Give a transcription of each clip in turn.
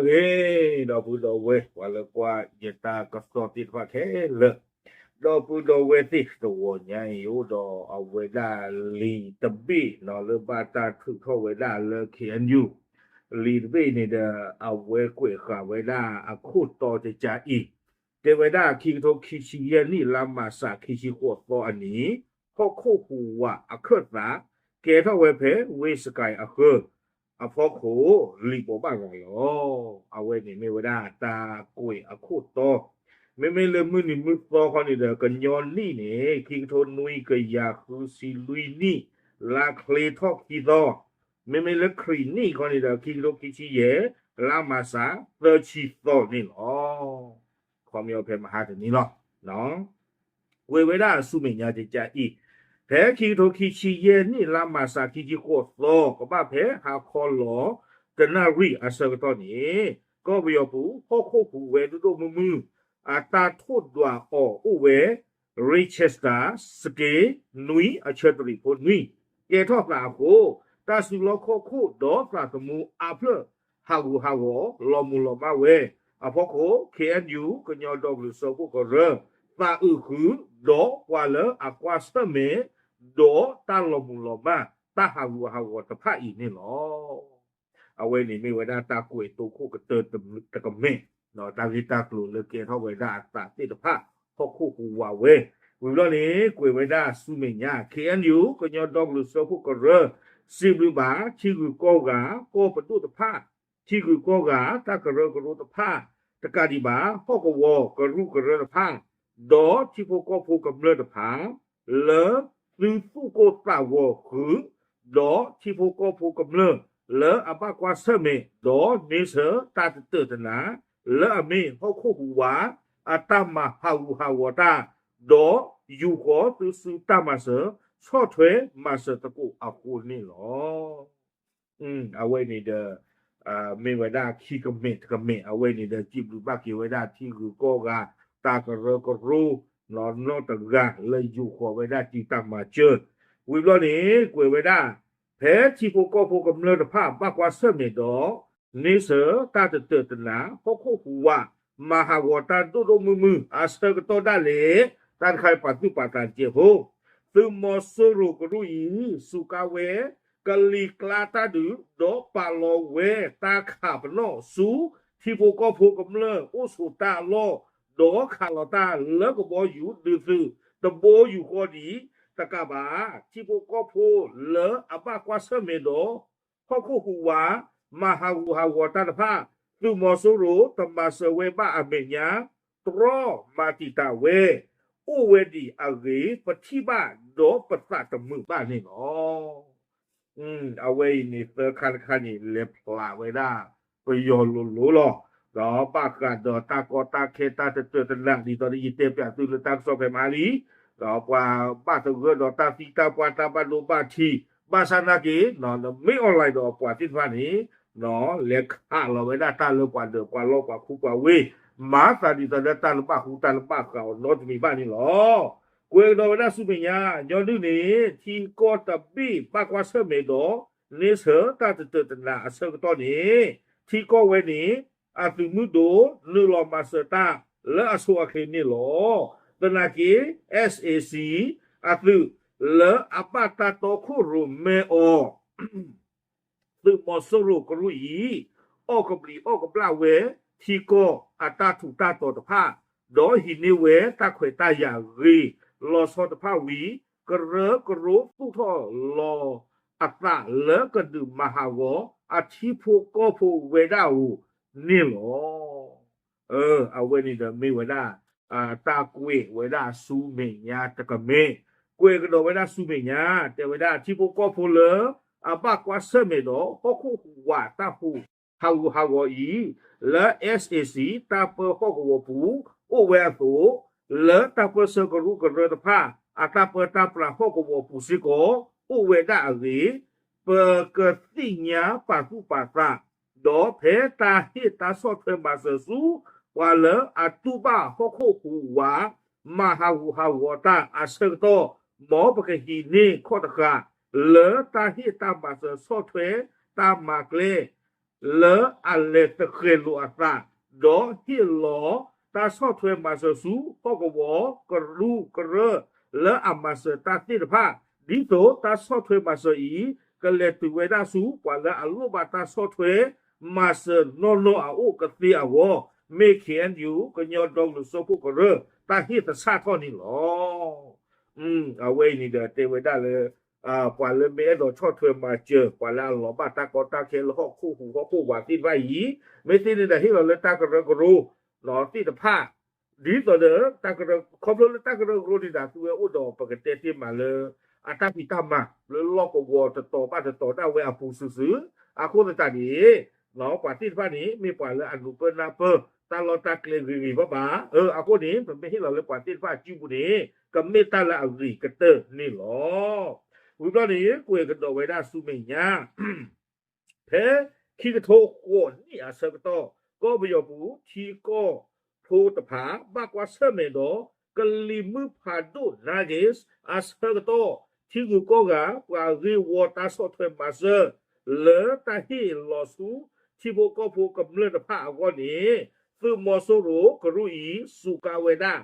ဂ့ၤ, ဒီပုၢ်ဒီဝဲၢ် ပှၤလၢကွၢ်ယတၢ်ကစီၣ်သ့ၣ်တဖၣ်ခဲလၢာ်, ဒီပုၢ်ဒီဝဲၢ်သ့ၣ် တဂီၤညါအံၤ အိၣ်ဒီးအဝဲဒၣ်လံာ်တဘ့ၣ်နီၤ လၢဘၣ်တၢ်ထုးထီၣ်ဝဲဒၣ်လၢ K N U လံာ်တဘ့ၣ်န့ၣ်ဒီး အဝဲကွဲးဃာ်ဝဲဒၣ်အခိၣ်တီတကးအံၤ, တဲဝဲဒၣ် ခံကထိခံဆံယဲၢ်နံၣ် လါမၢ်ၡး ခံဆံဃိးသီအနံၤ, ဟီၣ်ခိၣ်ဟူးဝးအခၢၣ်သး ကဲထီၣ်ဝဲဖဲ ဝ့ၢ်စကဲးအဃၢၤ အဖီခိၣ် လံာ်ဘိးဘၣ်ရၤလီၤ. အဝဲန့ၣ်မ့ၢ်ဝဲဒၣ်တၢ်ကွဲးအခိၣ်တီ, မ့မ့ၢ်လၢမုၢ်နံၤမုၢ်သီခီန့ၣ်ဒီး ကညီနံၣ်န့ၣ် ခံကထိနွံကယၤဃုဆံလွံၢ်နံၣ် လါချ့ထီၣ်ခံသီ, မ့မ့ၢ်လၢခရံာ်နံၣ်ခီန့ၣ်ဒီး ခံကထိခံဆံယဲၢ် လါမၢ်ၡး သၢဆံသီန့ၣ်လီၤ. ခီပညီဖဲမဟါတနံၤလီၤ. ကွဲးဝဲဒၣ်ဆူမဲာ်ညါတကးအံၤ, ဖဲခံကထိခံဆံယဲၢ်နံၣ် လါမၢ်ၡး ခံဆံဃိးသီ ကဘၣ်ဖဲဟါခီလီၤ တနၣ်ရံၣ်အဆၢကတီၢ်န့ၣ်, ကီၢ်ပယီၤပူၤ ဟီၣ်ခိၣ်ဟူးဝဲဒိၣ်ဒိၣ်မုၢ်မုၢ် အတၢ်ထိၣ်ဒွးအီၤအိၣ်ဝဲ Richter scale နွံ အဆၢတရံးဖိနွံ, ကဲထီၣ်သးအဃိ, တၢ်စုလီၢ်ခီၣ်ခိၣ်ဒီးသးသမူအါဖျၢၣ် ဟးဂူာ်ဟးဂီၤ လီၤမုၢ်လီၤမၢ်ဝဲအဖီခိၣ်, K N U ကညီဒီကလုာ်စၢဖှိၣ်ကရၢ သးအုးဃုာ် ဒီးပှၤလၢအကွၢ်ဆၢၣ်မဲာ် ဒီးတၢ်လီၤမုၢ်လီၤမၢ် တၢ်ဟးဂူာ်ဟးဂီၤတဖၣ်အံၤန့ၣ်လီၤ. အဝဲန့ၣ်မ့ၢ်ဝဲဒၣ်တၢ်ကွဲးတိခိၣ်ကတၢၢ်တကမဲာ်, တၢ်ဂ့ၢ်တၢ်ကျိၤလၢကဲထီၣ်ဝဲဒၣ်အသးသ့ၣ်တဖၣ် ဟီၣ်ခိၣ်ဟူးဝးဝဲ, ဝံၤဘျီန့ၣ် ကွဲးဝဲဒၣ်ဆူမဲာ်ညါ K N U ကညီဒီကလုာ်စၢဖှိၣ်ကရၢ စံးဘျုးဘၣ် ထံဂုၤကီၢ်ဂၤ ကီၢ်ပဒိၣ်တဖၣ်, ထံဂုၤကီၢ်ဂၤ တၢ်ကရၢကရိတဖၣ်, တကးဒံးဘၣ် ဟီၣ်ကဝီၤကရူၢ်ကရၢတဖၣ်, ဒီးထံဖိကီၢ်ဖိကမျၢၢ်တဖၣ် လၢသုသူၣ်ကိၢ်သးဂီၤဃုာ်, ဒီးထံဖိကီၢ်ဖိကမျၢၢ် လၢအဘၣ်ကွၢ်ဆၢၣ်မဲာ် ဒီးန့ဆၢၣ်တၢ်တတၢၢ်တနၤ လၢအမ့ၢ်ဟီၣ်ခိၣ်ဟူးဝး အတၢ်မၤဟးဂူာ်ဟးဂီၤတၢ်, ဒီးယူာ်ဃီၤသုစုတၢ်မၤစၢၤ ဆီၣ်ထွဲမၤစၢၤသကိးအဃိန့ၣ်လီၤ. အဝဲန့ၣ်ဒီး မ့ၢ်ဝဲဒၣ်ခံကမဲာ်တကမဲာ်, အဝဲန့ၣ်ဒီး စံးဘျုးဘၣ်က့ၤဝဲဒၣ်ထံဂုၤကီၢ်ဂၤ တၢ်ကရၢကရိ နီၢ်နီၢ်တဂၤ လၢယူာ်ဃီၤဝဲဒၣ်စုတၢ်မၤစၢၤ, ဝံၤဘျီန့ၣ် ကွဲးဝဲဒၣ် ဖဲထံဖိကီၢ်ဖိကမျၢၢ်တဖၣ် ဘၣ်ကွၢ်ဆၢၣ်မဲာ်ဒီး န့ဆၢၣ်တၢ်တတၢၢ်တနၤ ဟီၣ်ခိၣ်ဟူးဝး မၤဟးဂီၤတၢ်ဒိၣ်ဒိၣ်မုၢ်မုၢ် အဆၢကတီၢ်ဒၣ်လဲာ် တၢ်တခါအံၤပာ်သူၣ်ပာ်သးတကဲးဖိ, သုးမီၤစိရိၤကရူၢ်အံၤ စူးကါဝဲ ကလံၤကျါတၢ်ဒုး ဒီးပာ်လီၤဝဲတၢ်ခးပနီၣ်ဆူ ထံဖိကီၢ်ဖိကမျၢၢ်အိၣ်ဆိးတၢ်အလီၢ်, ဒီးခးလီၤတၢ်လၢကဘီယူၤဒုးသုး တဘိယူၢ်ဃီဒံး, တကးဘၣ် ထံဖိကီၢ်ဖိလၢအဘၣ်ကွၢ်ဆၢၣ်မဲာ်ဒီး ဟီၣ်ခိၣ်ဟူးဝး မၤဟးဂူာ်ဟးဂီၤတၢ်တဖၣ် သုးမီၤစိရိၤတမၤစၢၤဝဲဘၣ်အမဲာ်ညါ တြီမၤတံာ်တာ်ဝဲ အိၣ်ဝဲဒံးအဂ့ၢ် ပထံၣ်ဘၣ်ဒီးပသးတမုာ်ဘၣ်န့ၣ်လီၤ. အဝဲအံၤန့ၣ် သၢခါတခါန့ၣ် လဲၤဖျါဝဲဒၣ် ပယီၤလိၤလိၤလီၤ. ဒီးဘၣ်ဃးဒီးတၢ်ကီတၢ်ခဲတၢ်တတၢၢ်တနၤ ဒ်သိးဒီးယတဲပၠးသုလၢတၢ်ကစီၣ်ဖဲမဟါလံ, ဒီးပှၤဘၣ်သဂၢၢ်ဒီးတၢ်သံတၢ်ပှၢ်တၢ်ဘၣ်ဒိဘၣ်ထံး, ဘၣ်ဆၣ်နာ်က့ နမ့ၢ် online ဒီးပှၤသ့ၣ်တဖၣ်န့ၣ် လဲၤခးလီၤဝဲဒၣ်တၢ်လၢပှၤဒၢးပှၤလီၢ်ပှၤခူပှၤဝ့ၢ်, မၤသးဒ်သိးလၢတၢ်တဘၣ်ဃူတၢ်တဘၣ်ဃးအီၤနီတမံၤဘၣ်န့ၣ်လီၤ. ကွဲးကဒီးဝဲဒၣ်ဆူမဲာ်ညါ ညီနုၢ်န့ၣ် ထံကီၢ်တဘ့ၣ်ဘၣ်ကွၢ်ဆၢၣ်မဲာ်ဒီး န့ဆၢၣ်တၢ်တတၢၢ်တနၤအဆၢကတီၢ်န့ၣ် ထံကီၢ်ဝဲန့ၣ် အသုးမုၢ်ဒိၣ် နုာ်လီၤမၤစၢၤတၢ်လၢအဆိအချ့န့ၣ်လီၤ. သနာ်က့ SAC အသုးလၢအဘၣ်တၢ်တီခိၣ်ရိၣ်မဲအီၤ သုးမီၤစိရိၤကရူၢ်အံၤ အီၣ်ကဘျံးအီၣ်ကဘျၣ်ဝဲ ထံကီၢ်အတၢ်ထူးတၢ်တီၤတဖၣ်, ဒီးဟံးန့ၢ်ဝဲတၢ်ခွဲးတၢ်ယာ်ဂ့ၤလီၤဆီတဖၣ်ဝံၤ ကရၢကရိသူၣ်ထီၣ်လီၤအသးလၢကဒုးမၤဟးဂီၤအထံဖိကီၢ်ဖိဝဲဒၣ်ဧိၤန့ၣ်လီၤ. အဝဲန့ၣ်ဒီးမ့ၢ်ဝဲဒၣ် တၢ်ကွဲးဝဲဒၣ်ဆူမဲာ်ညါတကမဲာ်, ကွဲးကဒီးဝဲဒၣ်ဆူမဲာ်ညါ တဲဝဲဒၣ်ထံဖိကီၢ်ဖိလၢ အဘၣ်ကွၢ်ဆၢၣ်မဲာ်ဒီး ဟီၣ်ခိၣ်ဟူးဝးတၢ်ဟူး ဟးဂူာ်ဟးဂီၤအံၤ လၢ SAC တၢ်ပၢဟီၣ်ကဝီၤပူၤ အိၣ်ဝဲအသိး, လၢတၢ်ပၢဆှၢကရူၢ်ကရၢတဖၣ် အတၢ်ပၢတၢ်ပြးဟီၣ်ကဝီၤပူၤစ့ၢ်ကီး အိၣ်ဝဲဒၣ်အဂ့ၢ် ပကသ့ၣ်ညါပာ်သူၣ်ပာ်သး ဒီးဖဲတၢ်ဟ့ၣ်တၢ်ဆီၣ်ထွဲမၤစၢၤဆူ ပှၤလၢအတူၢ်ဘၣ်ဟီၣ်ခိၣ်ဟူးဝး မၤဟးဂူာ်ဟးဂီၤတၢ်အဆၢကတီၢ် မ်ပကဟံးန့ၢ်ခီၣ်တဃာ် လၢတၢ်ဟ့ၣ်တၢ်မၤစၢၤဆီၣ်ထွဲတၢ်မၤကျဲ လၢအလဲၤသဃဲၤလိာ်အသး, ဒီးဟ့ၣ်လီၤတၢ်ဆီၣ်ထွဲမၤစၢၤဆူဟီၣ်ကဝီၤကရူၢ်ကရၢ လၢအမၤစၢၤတၢ်သ့ၣ်တဖၣ်, ဒ်သိးတၢ်ဆီၣ်ထွဲမၤစၢၤအံၤ ကလဲၤတုၤဝဲဒၣ်ဆူပှၤလၢအလိၣ်ဘၣ်တၢ်ဆီၣ်ထွဲမၤစၢၤနီၢ်နီၢ်အအိၣ်ကသ့အဂီၢ်, မ့ၢ် ခ့ၣ်အဲၣ်ယူၣ် ကညီဒီကလုာ်စၢဖှိၣ်ကရၢ တၢ်ဟ့ၣ်သဆၣ်ထီၣ်န့ၣ်လီၤ. အဝဲအံၤန့ၣ်ဒီးတဲဝဲဒၣ်လၢ ပှၤလၢမ့ၢ်အဲၣ်ဒိးဆီၣ်ထွဲမၤစၢၤ ပှၤလၢအလီၤဘၣ်တၢ်ကီတၢ်ခဲလၢဟီၣ်ခိၣ်ဟူးဟီၣ်ခိၣ်ဝးသ့ၣ်တဖၣ်အံၤ, မ့ၢ်သ့န့ၣ်ဒီးဟ့ၣ်လီၤလၢတၢ်ကရၢကရိ သ့ၣ်တဖၣ် ဒ်သိးဒီး တၢ်ကရၢ ခီဖျိလၢတၢ်ကရၢကရိန့ၣ်ဒီး သုဝဲအိၣ်ဒီးပကတဲတ့ၢ်မးလၢ အတၢ်ဖံးတၢ်မၤ လၢလီၢ်ကဝီၤတတီၤဘၣ်တတီၤဒၣ်ဝဲအပူၤစုာ်စုာ်, အဃိသတးန့ၣ် ပှၤသ့ၣ်တဖၣ်န့ၣ် မ့ၢ်ပှၤလၢအနူးပၢၢ်နၢ်ပၢၢ် တၢ်လီၢ်တၢ်ကျဲဂ့ၤဂ့ၤဘၣ်ဘၣ်, အဃိန့ၣ် ပမ့ၢ်ဟ့ၣ်လီၤလၢပှၤသ့ၣ်တဖၣ်အစုပူၤန့ၣ် ကမ့ၢ်တၢ်လၢအဂ့ၤကတၢၢ်န့ၣ်လီၤ. ဝံၤဘျီန့ၣ် ကွဲးကဒီးဝဲဒၣ်ဆူမဲာ်ညါ ဖဲခံကထိဃိးနံၣ်အဆၢကတီၢ် ကီၢ်ပယီၤပူၤ ထံကီၢ်ဖိတဖၣ် ဘၣ်ကွၢ်ဆၢၣ်မဲာ်ဒီး ကလံၤမုၢ်ဖးဒိၣ် Nargis အဆၢကတီၢ် ထံဂုၤကီၢ်ဂၤ ပှၤဂ့ၢ်ဝီတၢ်ဆီၣ်ထွဲမၤစၢၤ လၢတၢ်ဟ့ၣ်လီၤဆူ ထံဖိကီၢ်ဖိကမျၢၢ်တဖၣ်အဂီၢ်န့ၣ် သုးမီၤစိရိၤကရူၢ်အံၤ စူးကါဝဲဒၣ်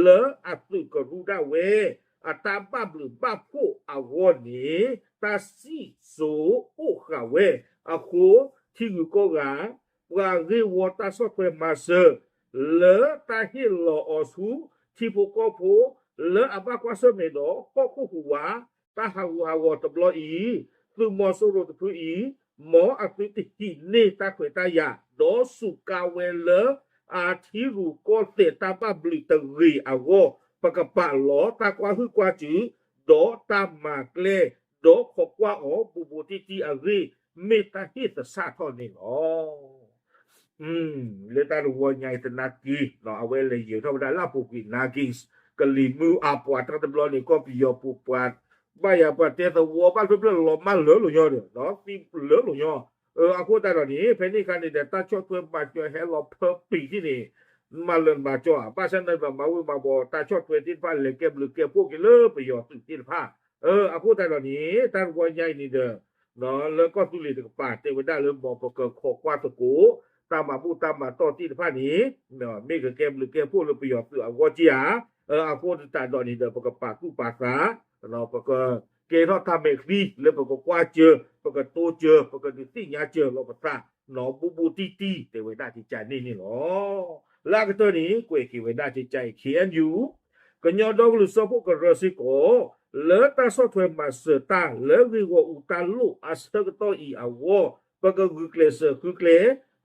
လၢအသုးကရူၢ်ဒၣ်ဝဲ အတၢ်ဘၣ်ဘျုးဘၣ်ဖှိၣ်အဂီၢ်န့ၣ် တၢ်စံၣ်စိၤအိၣ်ဃာ်ဝဲအဃိ ထံဂုၤကီၢ်ဂၤ ပှၤဂ့ၢ်ဝီတၢ်ဆီၣ်ထွဲမၤစၢၤ လၢတၢ်ဟ့ၣ်လီၤအီၤဆူ ထံဖိကီၢ်ဖိ လၢအဘၣ်ကွၢ်ဆၢၣ်မဲာ်ဒီး ဟီၣ်ခိၣ်ဟူးဝး တၢ်ဟးဂူာ်ဟးဂီၤတဘျီအံၤ, သုးမီၤစိရိၤတဖုအံၤ, မ်အသုတဟံးန့ၢ်တၢ်ခွဲးတၢ်ယာ် ဒီးစူးကါဝဲလၢ အထံရူၢ်ကီၢ်သဲးတၢ်ဘၣ်ဘျုးတဂ့ၤအဂီၢ် ပကပာ်လီၤတၢ်ကွၢ်ဟုၣ်ကွၢ်စူၣ် ဒီးတၢ်မၤကျဲ ဒီးခိးကွၢ်အီၤဘူးဘူးတံၢ်တံၢ်အဂ့ၢ် မ့ၢ်တၢ်ဟ့ၣ်သဆၣ်ထီၣ်န့ၣ်လီၤ. လၢတၢ်တဝီညါအံၤသနာ်က့ အဝဲလဲၤယဲၤထီၣ်ဝဲဒၣ်လၢအပူၤကွံာ် Nargis ကလံၤမုၢ်အပှၤတၢ်တဘျီန့ၣ် ကီၢ်ပယီၤပူၤပှၤ ဘၣ်ယၤပှၤတဲသဝီဘၣ်ဖျၢၣ်ဖျၢၣ်လီၤမၢ်လၢလိာ်ညီဒီး သံလၢလိာ်ညီ, အဃိသတးဒီးန့ၣ် ဖဲန့ၣ်အခါန့ၣ်ဒီး တၢ်ဆီၣ်ထွဲမၤစၢၤဟဲလီၤဖၢပံာ်ထံၣ်န့ၣ် မၤလၢမၤကီ ဘၣ်ဆၣ်န့ၣ်ဒီး မၤဝံၤမၤဘီ တၢ်ဆီၣ်ထွဲသ့ၣ်တဖၣ် လဲၤကဲဘျုးကဲဖှိၣ်က့ၤလၢပယီၤသုးသ့ၣ်တဖၣ် အဃိသတးဒီးန့ၣ် တၢ်တဝီညါအံၤန့ၣ်ဒီး လၢကီၢ်သူလ့ၤတကပၤ တဲဝဲဒၣ်လၢမ်ပကခိးကွၢ်သကိး တၢ်မၤဘူၣ်တၢ်မၤတီၢ်သ့ၣ်တဖၣ်န့ၣ် မ့ၢ်ကကဲဘျုးကဲဖှိၣ်လၢပယီၤသုးအဂီၢ်က့ဧါ, အဃိသတးဒီးန့ၣ်ဒီး ပကပာ်သူၣ်ပာ်သး ပကကဲထီၣ်တၢ်မဲာ်ချံလၢပကကွၢ်စၢၤ ပကတိစၢၤ ပကဒုးသ့ၣ်ညါစၢၤလီၤပသး ဘူးဘူးတံၢ်တံၢ် တဲဝဲဒၣ်ကကန့ၣ်န့ၣ်လီၤ. လၢအကတၢၢ်န့ၣ် ကွဲးက့ၤဝဲဒၣ်ကကအံၤ ခ့ၣ်အဲၣ်ယူၣ် ကညီဒီကလုာ်စၢဖှိၣ်ကရၢစ့ၢ်ကီး လၢတၢ်ဆီၣ်ထွဲမၤစၢၤတၢ်လၢဂ့ၢ်ဂီၢ်အူတၢ်လိၣ်အဆၢကတီၢ်အံၤအဂီၢ် ပကဂုာ်ကျဲးစၢးဃုကျဲ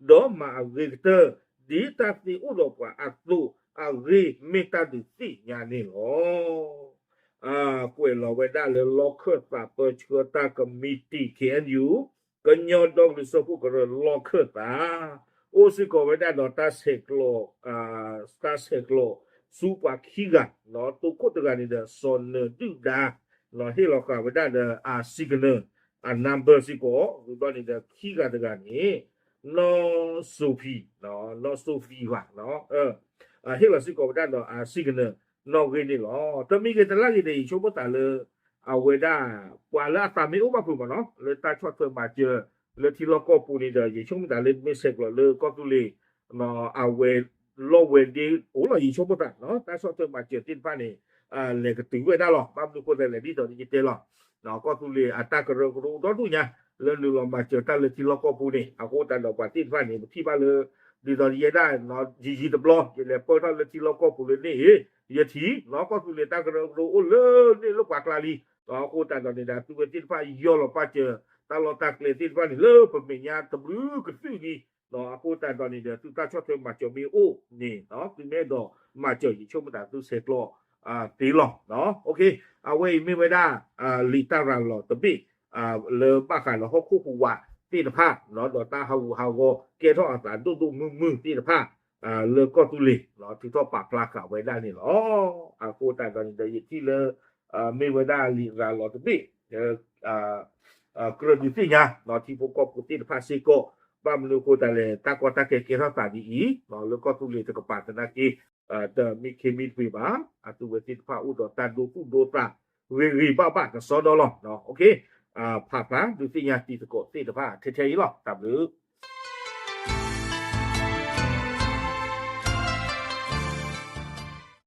ဒီးမၤအဂ့ၤကတၢၢ် ဒ်တၢ်သ့အိၣ်ဒီးပှၤအသိးအဂ့ၢ် မ့ၢ်တၢ်ဒုးသ့ၣ်ညါန့ၣ်လီၤ. ကွဲးလီၤဝဲဒၣ်လၢလီၢ်ခၢၣ်သးပၢဆှၢတၢ်ကမံးတံာ် ခ့ၣ်အဲၣ်ယူၣ် ကညီဒီကလုာ်စၢဖှိၣ်ကရၢလီၢ်ခၢၣ်သး အိၣ်စ့ၢ်ကီးဝဲဒၣ်ဒီးတၢ်ဆဲးကျိး တၢ်ဆဲးကျိးဆူပှၤခံဂၤ တိခိၣ်တဂၤန့ၣ်ဒီး စီၤနၢၤဒုၣ်ဒါ ဟ့ၣ်လီၤဃာ်ဝဲဒၣ်ဒီး အ signal အ number စ့ၢ်ကီး ဝံၤဘျီန့ၣ်ဒီး ခံဂၤတဂၤန့ၣ် နီၢ်စိဖံ နီၢ်စိဖံဘၣ် ဟ့ၣ်လီၤစ့ၢ်ကီးဝဲဒၣ်ဒီး အ signal နီၣ်ဂံၢ်န့ၣ်လီၤ. တမံၤဂ့ၤတလါဂ့ၤဒီး ယဆိကမိၣ်သးလၢ အဝဲဒၣ် ပှၤလၢအသးမ့ၢ်အိၣ်ဘၣ်ဖုးမးနီၤ လၢတၢ်ဆီၣ်ထွဲမၤစၢၤ လၢထံလီၢ်ကီၢ်ပူၤန့ၣ်ဒီး ယဆိကမိၣ်သးလၢမ့ၢ်ဆဲးကျိးလၢကီၢ်သူလ့ၤ အဝဲလီၢ်ဝဲဒ့အိၣ်လီၤ ယဆိကမိၣ်သး တၢ်ဆီၣ်ထွဲမၤစၢၤသ့ၣ်တဖၣ်န့ၣ် လဲၤကတုၤဝဲဒၣ်လီၤ. ဘၣ်မနုၤဃိသတးလဲၣ် ဒ်သိးယတဲလီၤ ကီၢ်သူလ့ၤအတၢ်ကရၢကရိအိၣ်ဒီဒူၣ်ညါ လၢနုာ်လီၤမၤစၢၤတၢ်လၢထံလီၢ်ကီၢ်ပူၤန့ၣ် အဃိသတးဒီးပှၤသ့ၣ်တဖၣ်န့ၣ် ပထံၣ်ဘၣ်လၢ ဒ်သိးယဲဒၣ် ယံာ်ယံာ်တဘျီ ယလဲၤပၢၢ်ထီၣ်လၢထံလီၢ်ကီၢ်ပူၤလၢန့ၣ် ယထံၣ် ကီၢ်သူလ့ၤတၢ်ကရၢကရိအိၣ်လၢန့ၣ်လၢပှၤကျါလံ အဃိသတးဒီးန့ၣ်ဒီး သုဝဲသ့ၣ်တဖၣ်ယီၢ်လီၤပာ်စၢၤ တၢ်လီၢ်တၢ်ကျဲသ့ၣ်တဖၣ်န့ၣ် လၢပမဲာ်ညါတဘျုးကသုၣ်လံ အဃိသတးဒီးန့ၣ်ဒီး သုတၢ်ဆီၣ်ထွဲမၤစၢၤမ့ၢ်အိၣ်န့ၣ် သုမ့ၢ်အဲၣ်ဒိးမၤစၢၤ ယဆိကမိၣ်သးသုဆဲးကျိးသ့လီၤ. အဝဲအံၤမ့ၢ်ဝဲဒၣ် လံာ်တၢ်ရၤလီၤတဘ့ၣ် လၢဘၣ်ဃးလၢဟီၣ်ခိၣ်ဟူးဝးသ့ၣ်တဖၣ် ဒီးတၢ်ဟးဂူာ်ဟးဂီၤ ကဲထီၣ်အသးဒိၣ်ဒိၣ်မုၢ်မုၢ်သ့ၣ်တဖၣ် လၢကီၢ်သူလ့ၤ ထုးထီၣ်ပာ်ဖျါဃာ်ဝဲဒၣ်န့ၣ်လီၤ. အဃိသတးဒီးန့ၣ်ဒီး ယထံၣ်လၢ မ့ၢ်ဝဲဒၣ်လံာ်ရၤလီၤတဘ့ၣ် ကြၢးဒုးသ့ၣ်ညါ ထံဖိကီၢ်ဖိသ့ၣ်တဖၣ်စ့ၢ်ကီး ဘၣ်မနုၤအဃိသတးလဲၣ် တၢ်ကီတၢ်ခဲကဲထီၣ်သးဒ်အံၤ လၢကီၢ်သူလ့ၤတကပၤသနာ်က့ တမံခ့မံတပှ့ၤဘၣ် အသုဝဲသ့ၣ်တဖၣ်အိၣ်ဒီးတၢ်ဒိသူၣ်ဒိသး ဂ့ၤဂ့ၤဘၣ်ဘၣ်ကစီဒီလီၤ. ဖးဖျါဒုးသ့ၣ်ညါတံၤသကိးသ့ၣ်တဖၣ် ထဲထဲအံၤလီၤ. တၢ်ဘျုး